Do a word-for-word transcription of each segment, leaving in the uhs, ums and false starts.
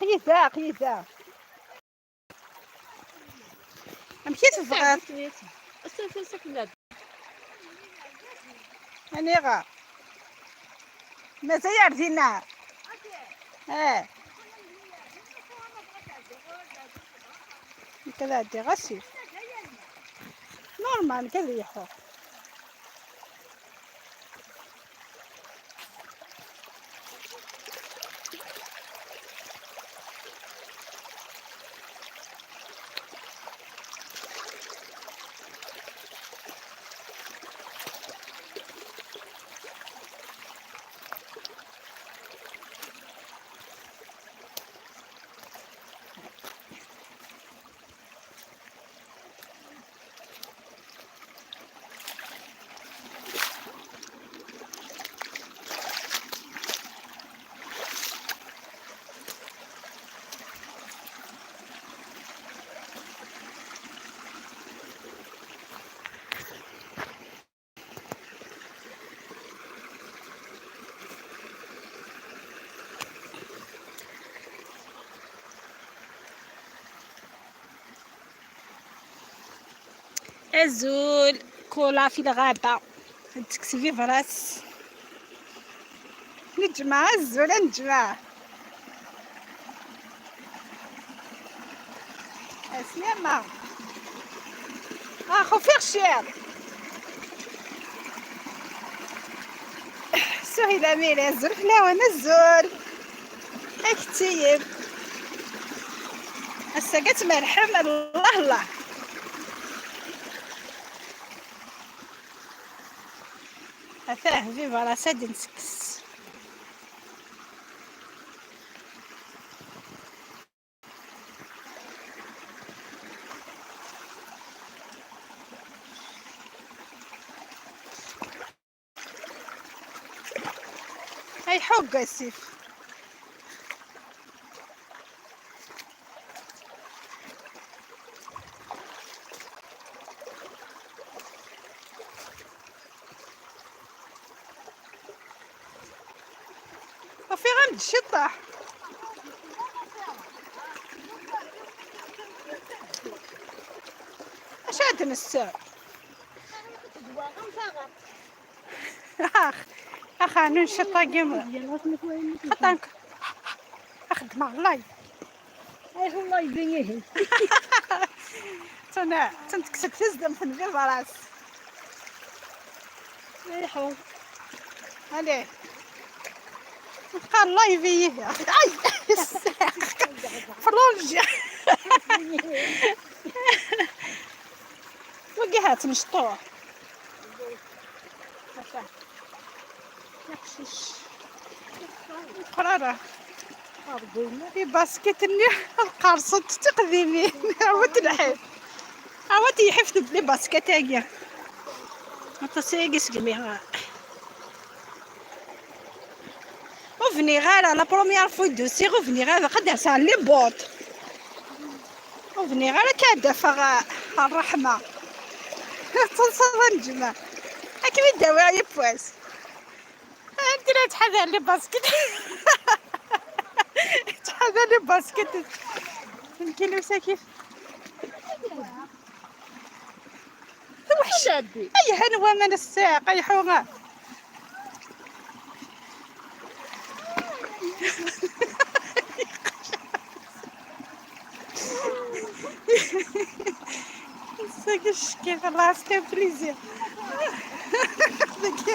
Aql-i da, aql-i da. Amek i tebɣiḍ? Aniɣer? Mazal ar dinna? Eh. Nekk ad ɛeddiɣ asif. Normal, nekk ad yeḥḥuɣ. Azul, كولا في الغابة. Tekkes vibras. Neǧmaɛ, azul a neǧmaɛ. Aslama. Ax, ufiɣ ciṭ. Suhila Miri, azul fell-awen, azul. Ak ttiyib. Ass-agi ad tmerḥem, Allah, Allah. Atah, vibras ad d-ntekkes. Ay ḥugg asif. Ufiɣ-am-d ciṭṭaḥ. Acu ad nesseww? Ax, ax, ɛnu nciṭ-agi. Xaṭank. Axeddmeɣ live. Ay, live ihi. Tana, tana tekkes-d tizdemt n vibras. Ay, ḥu. Allez. Nefqa live ihi. Ay, plonge. Wagi ha-t mecṭuḥ. Ata. Aqcic. Meqqer ara. Ibasket-nni ad qerṣent d tiqdimin. Awat lḥif. Awat lḥif tebli basket-agi. Aṭas ayagi segmi. Ur bniɣ ara, la première fois d-usiɣ, ur bniɣ ara, ad d-rseɣ les bottes. Ur bniɣ ara akka ad d-afeɣ, ah, ṛṛeḥma. Tettaḍsaḍ a neǧma. Ad kem-id-awiɣ yiwwas. Anti la yettḥadar les baskets? Yettḥadar les baskets. Nekkini usakit. Tewḥec. Ay, han waman ssaɛa, qayḥu. Sagi ccekki, xellaṣ kan plaisir. Dagi.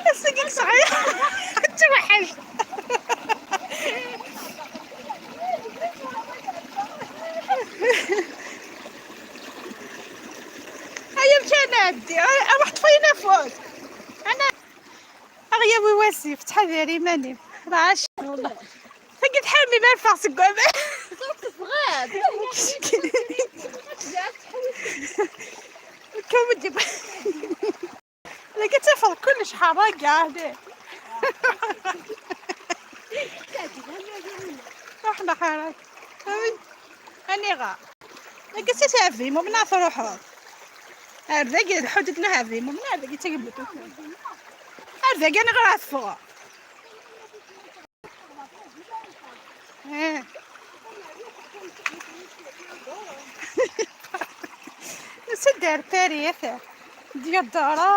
Ass-agi nesɛa ttwaḥac. Ay, amek ara nɛeddi? Aruḥ ṭṭef ayen afus. Ana, aɣ yawi wasif, ttḥadar iman-im. Lɛac. Tagi tḥarem mi ara ffeɣ seg waman. Tebɣiḍ. Kemmel. Lagi tafeḍ kullec ḥerraga, ɛni? Ruḥ la ḥerraga. Awi. Aniɣa? Lagi si tɛebbi, mumna truḥeḍ. Ar dagi d ḥudud n Ɛebbi Mumen, ar dagi d tagelduṭ. Ar dagi neɣra teffeɣ. Eh. Nsa-d ar Paris, ata. Diodora,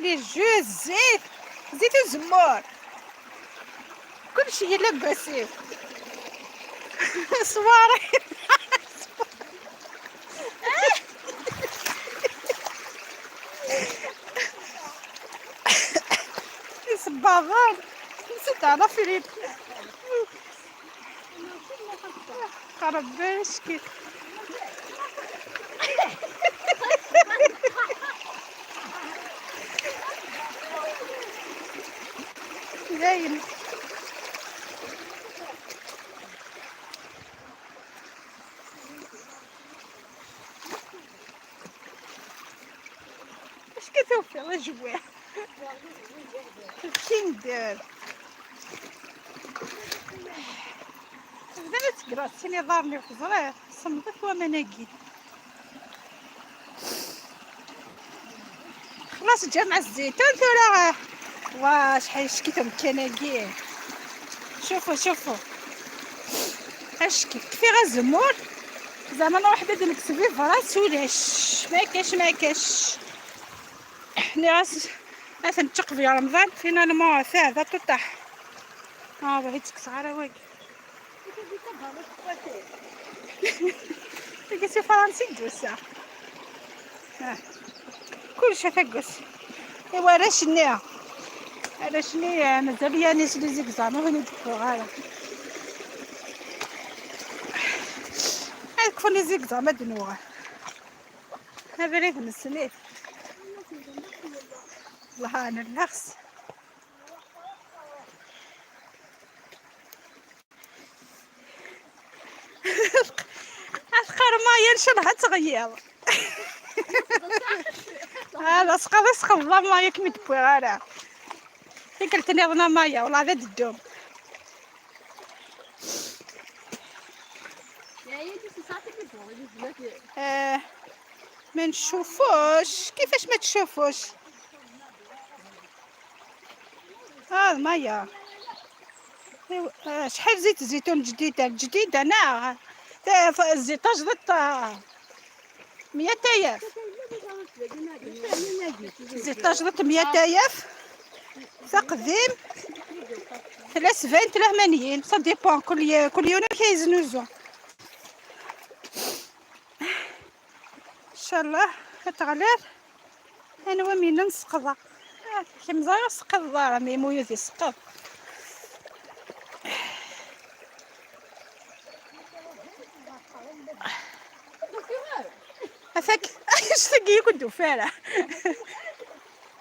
les jus, zzit, zzit uzemmur. Kullec yella deg wasif. Ṣwari. Isebbaḍen. Nsa-d ar Philippe. Rebbi icki. Dayen. Acu ka tufiḍ a Jewwiḥ? Kinder. Tebda la tegraḍ sin iḍarren-iw, teẓriḍ? Semmḍit waman-agi. Xlaṣ ǧǧameɛ zzitun tura. Wa, acḥal yeckit umkan-agi. Cufu, cufu. Acki, kfiɣ azemmur. Zeɛma nruḥ ad d-nekkes vivras, ulac. Ma yekkac, ma yekkac. Nniɣ-as, ad ten-tteqbi Remḍan, finalement, ata, d aṭuṭaḥ. Ah, wahi ttekkseɣ ara wagi. Tagi si Fransa i d-tusa. Ah. Kullec ata deg-s. Iwa arrac-nni. Arrac-nni, eh, mazal yani s les examens, ur d-wwiɣ ara. Ad kfun les examens ad d-nuɣal. Abrid nessen-it. Wellah, nella xs. Afqar Maya, ncallah ad teɣyiḍ. Ala, sqaḍ isqeḍ Maya, kem-id-wwiɣ ara. Tikkelt nniḍen a Maya, wellah ad d-ddum. Eh, ma ncufuc, kifac ma tcufuc? Ah, Maya. Iw-, ah, acḥal زيت الزيتون جديدة، جديدة، نعم. تا-، ف-، الزيت أجلط، آه، مية آلاف. الزيت أجلط مية آلاف. تقديم ثلاثة وسبعين، ثلاثة وثمانين، ça dépend، كل ي-، كل يوم كيزنوزو. إن شاء الله تغليظ. أنا ومين نسقضها؟ آه، كي مزال سقض الدار، مي مويو دي سقض. أفك، إيش تقي كنت فارع.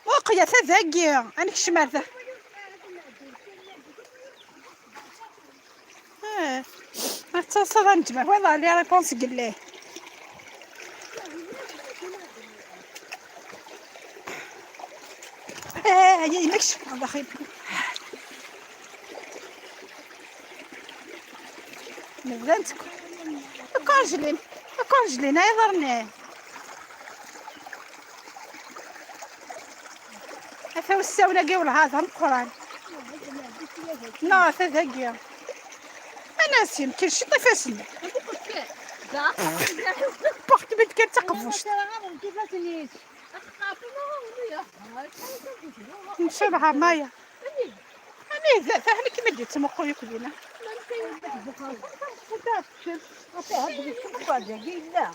وقيا ثذاقي، أنا كشمال ذا. آه. أتصل نجمع، والله لي ريبونس قال ليه. آه، هي يمكش، الله خير. نبدا نتك-، كونجلين، كونجلين، هاي ضرني. أفا والساونا قاول هذا مقران. نا، أفا ذاقيا. أنا سيم، كل شي طيف اسمي. بوخت بنت كانت تقفوش. نشرها مايا. أنا إذا فهمك ما جيت مقوي كلنا. لا.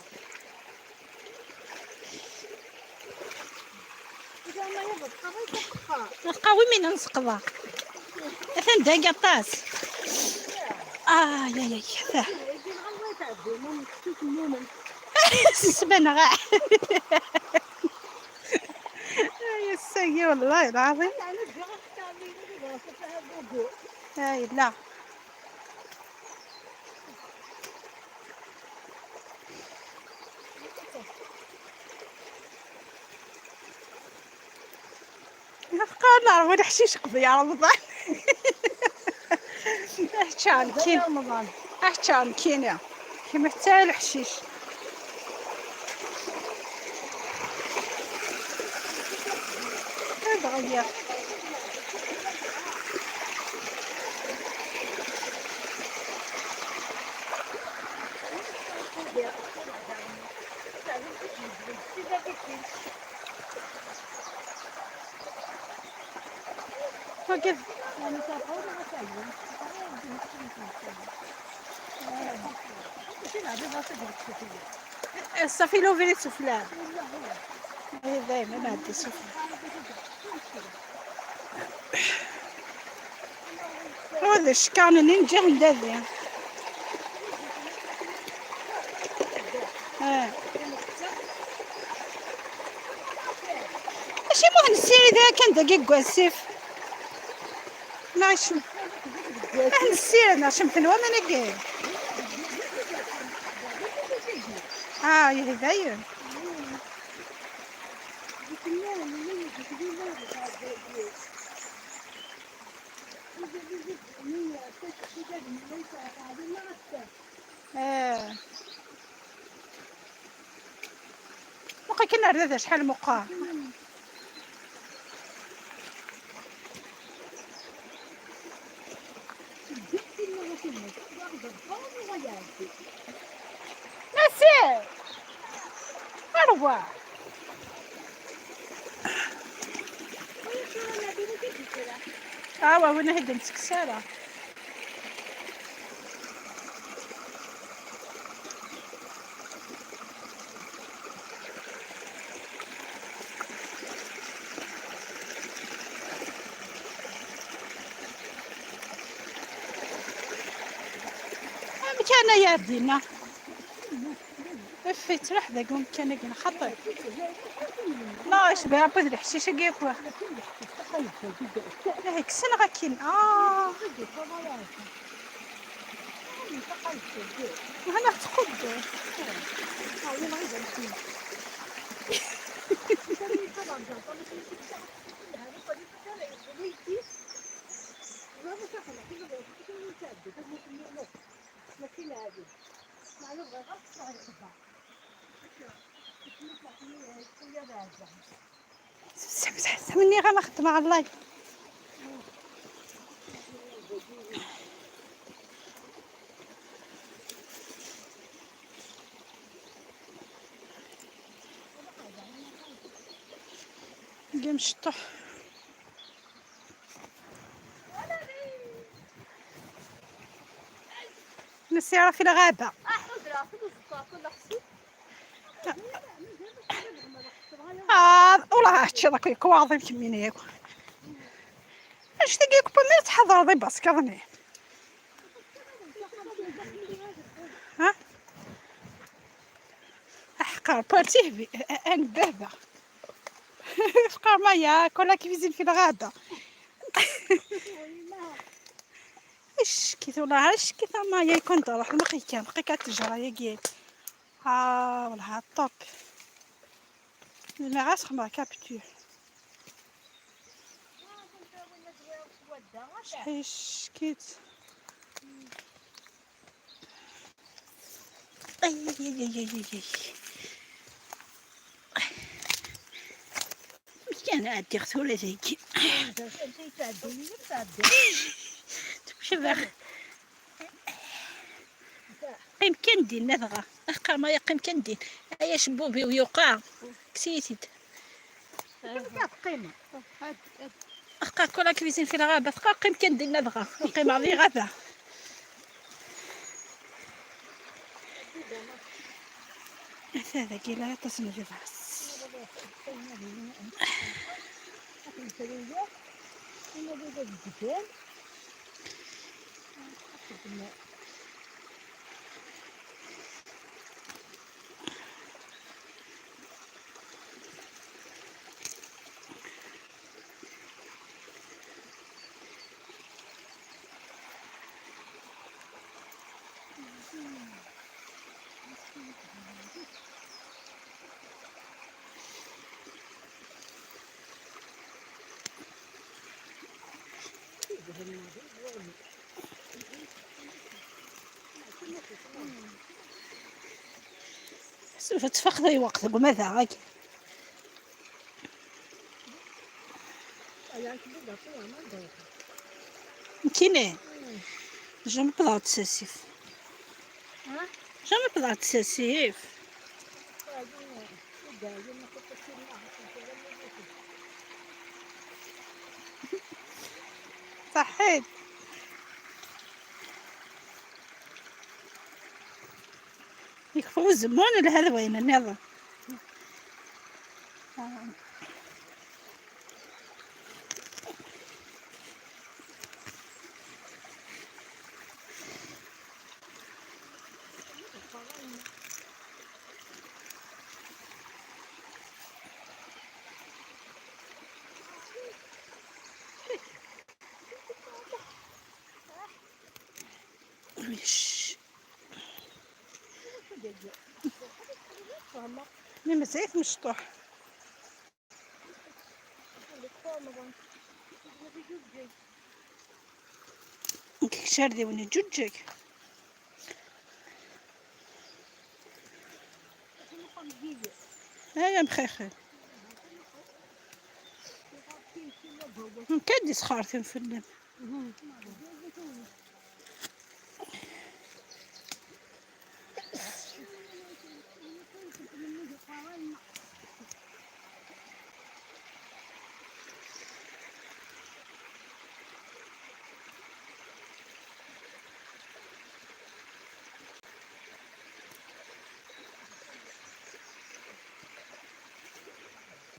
القاوي من نسقضها. أثن داقة طاس. آه، يا، يا، يا، فا. سبنا غا. آه، يا الساقي والله العظيم. آه، لا. قال لا، وين حشيش قضي يا رمضان؟ احشان كين. رمضان. احشان كينيا. كيما حتى الحشيش. Ɣyat. Wagi d Ṣafi lubrid sufella. Eh, dayma nɛeddi sufella. Wa d ccekkaṛ-nni n ǧiha n dadi. Eh. Acimi ur nessirid ara kan dagi deg wasif? Neɣ icem-, ah, nessired, neɣ cemten waman-agi. Ah, ihi dayen. Eh. Muqel kan ar da d acḥal meqqer. Nasir! Arwa! Awa, win ahi d-nettekkes ara. Amek ara yar dinna? Ef, yettraḥ dagi umkan-agi n xaṭi. La, yecbeḥ akked leḥcic-agi akk. Ah, kksen akkin. Ah. Hana tettquddu. Semseḥ, semniɣ ama xeddmeɣ ɣer live. Deg imecṭuḥ. نسيرة في الغابة. آه، والله تشرك يكواض يمكن ياكو. اش تقيك بني تحضر ضي باسكرني. ها؟ احقر بارتيه بي، انا بابا. فقر مايا، كولا كيفيزين في الغابة. اش كيت والله، اش كيت مايا يكون دار، واحد ما كان، بقى كتجرى يا كيت. ها والله الطوب. زعما غير سخمة كابتور. شحال شكيت. اي، اي، اي، اي، اي، اي. كان عندي ختورة زيكي. شبه. قيم كندي ندغا. اخ ما يقيم كندي. ايا شبوبي ويوقع. كسيتي. قيمة. أخ كولا كويزين في الغابة. أخ قيم كندي ندغا. قيم على غابة. هذا كي لا تصل في الراس. شوف، تفخذي وقت قماذة هاك. Kine. Jamais plat sasif. Jamais plat sasif. Saḥit. Yekfa uzemmur, lha d wayen nniḍen. Wish. Mi mazal-it mecṭuḥ. Nekk kečč ar d-iwen iǧuǧǧeg. Ay amxixi. Nekk ad d-isxertim fell-am.